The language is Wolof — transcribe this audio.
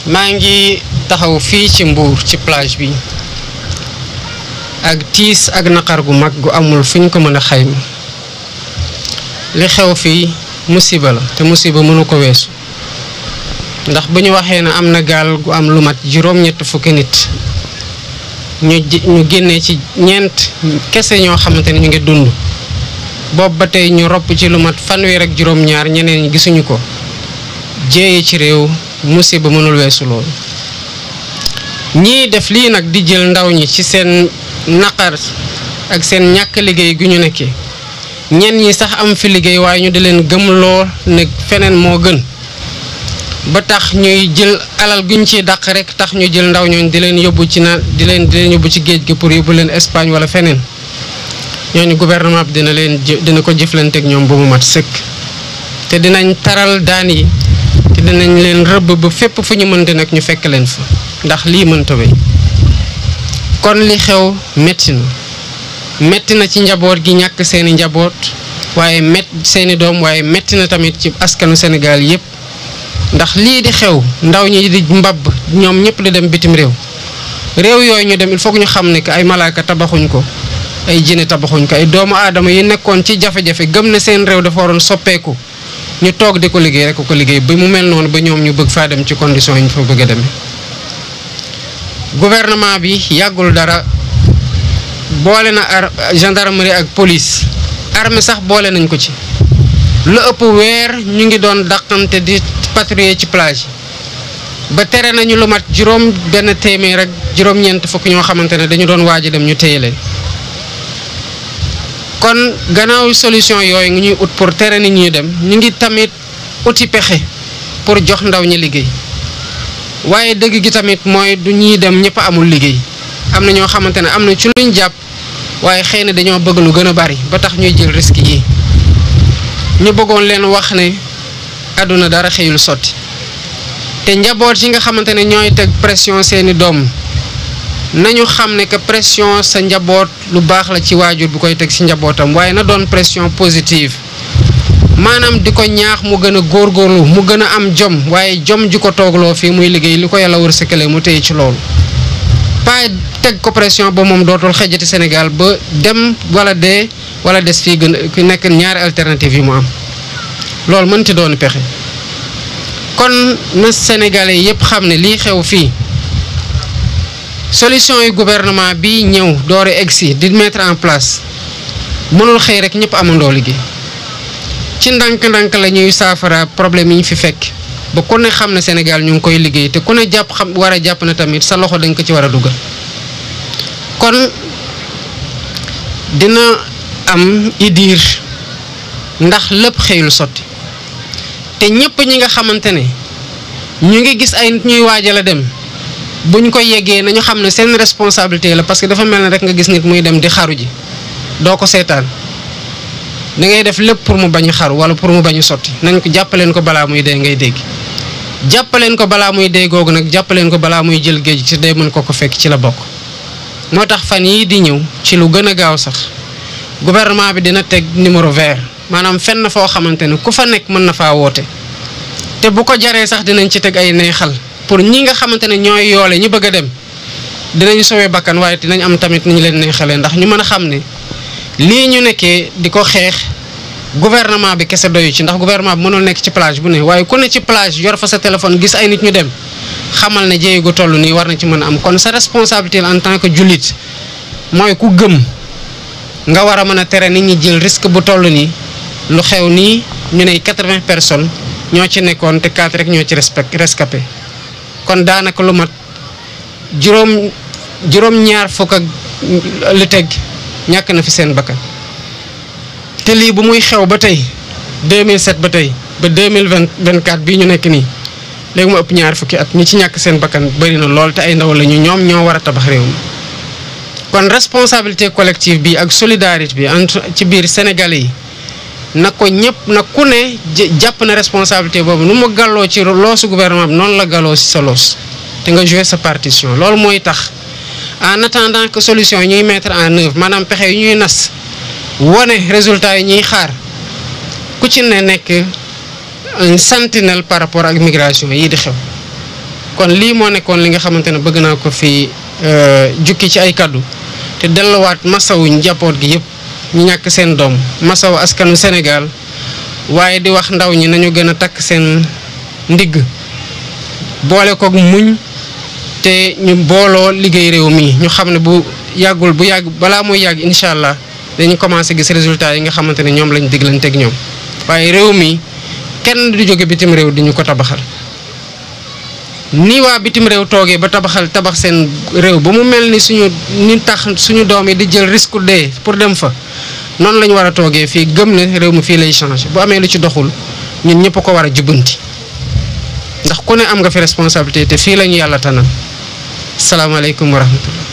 maa ngi taxaw fii ci Mbour ci plage bi ak tiis ak naqar gu mag gu amul fu ñu ko mën a xayma li xew fii musiba la te musiba mënu ko weesu ndax bu ñu waxee ne am na gaal gu am lu mat juróom-ñett fukki nit ñu génnee ci ñeent kese ñoo xamante ne ñu ngi dund boobu ba tey ñu ropp ci lu mat fanweer ak juróom-ñaar ñeneen ñi gisuñu ko jéeye ci réew musiba mënul weesu loolu ñii def lii nag di jël ndaw ñi ci seen naqar ak seen ñàkk liggéey gu ñu nekkee ñenn ñi sax am fi liggéey waaye ñu di leen gëmloo ne feneen moo gën ba tax ñuy jël alal guñ ciy dàq rek tax ñu jël ndaw ñooñu di leen yóbbu ci di leen yóbbu ci géej gi pour yóbbu leen Espagne wala feneen ñooñu gouvernement bi dina ko jëflanteeg ñoom ba mu mat sëkk te dinañ taral daan yi te dinañ leen rëbb ba fépp fu ñu mënte nag ñu fekk leen fa ndax lii mënta wéy kon li xew metti na ci njaboot gi ñàkk seeni njaboot waaye seeni doom waaye metti na tamit ci askanu Sénégal yépp ndax lii di xew ndaw ñi di mbabb ñoom ñëpp di dem bitim réew yooyu ñu dem il faut que ñu xam ne que ay malaaka tabaxuñ ko ay jinne tabaxuñ ko ay doomu aadama yi nekkoon ci jafe-jafe gëm na seen réew dafa waroon soppeeku ñu toog di ko liggéey rek ko liggéey ba mu mel noonu ba ñoom ñu bëgg faa dem ci condition yi ñu fa bëgg a demee. gouvernement bi yàggul dara boole na gendarmerie ak police armée sax boole nañ ko ci lu ëpp weer ñu ngi doon dàqante di patrouiller ci plage ba tere nañu lu mat juróom benn téeméer ak juróom-ñeent fukk ñoo xamante ne dañu doon waaj a dem ñu téye leen kon gannaaw solution yooyu ngi ñuy ut pour tere nit ñuy dem ñu ngi tamit uti pexe pour jox ndaw ñi liggéey waaye dëgg gi tamit mooy du ñuy dem ñëpp amul liggéey am na ñoo xamante ne am na ci luñ jàpp waaye xëy na dañoo bëgg lu gën a bari ba tax ñuy jël risque yi ñu bëggoon leen wax ne àdduna dara xëyul sotti te njaboot yi nga xamante ne ñooy teg pression seeni doom nañu xam ne que pression sa njaboot lu baax la ci waajur bu koy teg ci njabootam waaye na doon pression positive maanaam di ko ñaax mu gën a góorgóorlu mu gën a am jom waaye jom ji ko toogloo fii muy liggéey li ko yàlla wërsëgale mu téye ci loolu pas teg ko pression ba moom dootul xejjati Sénégal ba dem wala dee wala des fii gën a nekk ñaari alternative yi mu am loolu mënti doon pexe kon na Sénégalais yépp xam ne lii xew fii solution yu gouvernement bi ñëw doore egsi di mettre en place mënul xëy rek ñëpp amandoo liggéey ci ndànk-ndànk la ñuy saafara problème yi ñu fi fekk ba ku ne xam ne Sénégal ñu ngi koy liggéey te ku ne jàpp xam war a jàpp na tamit sa loxo dañ ko ci war a dugal kon dina am idiir ndax lépp xëyul sotti te ñëpp ñi nga xamante ne ñu ngi gis ay nit ñuy waajal a dem buñ ko yeggee nañu xam ne seen responsabilité la parce que dafa mel ne rek nga gis nit muy dem di xaru ji doo ko seetaan da ngay def lépp pour mu bañ a xaru wala pour mu bañ a sotti nañ ko jàppaleen ko balaa muy dee ngay dégg jàppaleen ko balaa muy dee googu nag jàppaleen ko balaa muy jël géej ci dee mën ko fekk ci la bokk moo tax fan yii di ñëw ci lu gën a gaaw sax gouvernement bi dina teg numéro vert maanaam fenn foo xamante ne ku fa nekk mën na faa woote te bu ko jaree sax dinañ ci teg ay neexal pour ñi nga xamante ne ñooy yoole ñi bëgg a dem dinañu sowee bakkan waaye dinañ am tamit ni ñu leen neexalee ndax ñu mën a xam ne lii ñu nekkee di ko xeex gouvernement bi kese doyu ci ndax gouvernement bi mënul nekk ci plage bu ne waaye ku ne ci plage yor fa sa téléphone gis ay nit ñu dem xamal ne jéey gu toll nii war na ci mën a am kon sa responsabilité en tant que jullit mooy ku gëm nga war a mën a tere nit ñi jël risque bu toll nii lu xew nii ñu ne 80 personnes ñoo ci nekkoon te 4 rek ñoo ci rescapé kon daanaka lu mat juróom-ñaar fukk ak lu teg ñàkk na fi seen bakkan te lii bu muy xew ba tey 2007 ba tey ba 2024 bii ñu nekk nii léegi mu ëpp ñaar fukki at ñi ci ñàkk seen bakkan bëri na lool te ay ndaw lañu ñoom ñoo war a tabax réew mi kon responsabilité collective bi ak solidarité bi entre ci biir Sénégalais yi na ko ñëpp na ku ne jàpp na responsabilité boobu nu mu gàlloo ci loosu gouvernement bi noonu la gàlloo ci sa loos te nga jouer sa partition loolu mooy tax en attendant que solution yi ñuy mettre en œuvre maanaam pexe yu ñuy nas wone résultat yi ñuy xaar ku ci ne nekk un sentinelle par rapport ak migration yi di xew kon lii moo nekkoon li nga xamante ne bëgg naa ko fi jukki ci ay kaddu te delluwaat masawu njaboot gi yëpp ñu ñàkk seen doom masawu askanu Sénégal waaye di wax ndaw ñi nañu gën a takk seen ndigg boole koog muñ te ñu booloo liggéey réew mi ñu xam ne bu yàgg balaa muy yàgg incha allah dañu commencé gis résultat yi nga xamante ne ñoom lañ diglanteeg ñoom waaye réew mi kenn du jóge bitim réew di ñu ko tabaxal. ni waa bitim réew toogee ba tabax seen réew ba mu mel ni tax suñu doom yi di jël risque dee pour dem fa noonu la ñu war a toogee fii gëm ne réew mi fii lay changé bu amee lu ci doxul ñun ñëpp ko war a jubbanti ndax ku ne am nga fi responsabilité te fii la ñu yàlla tanal salaamaaleykum wa rahmatullah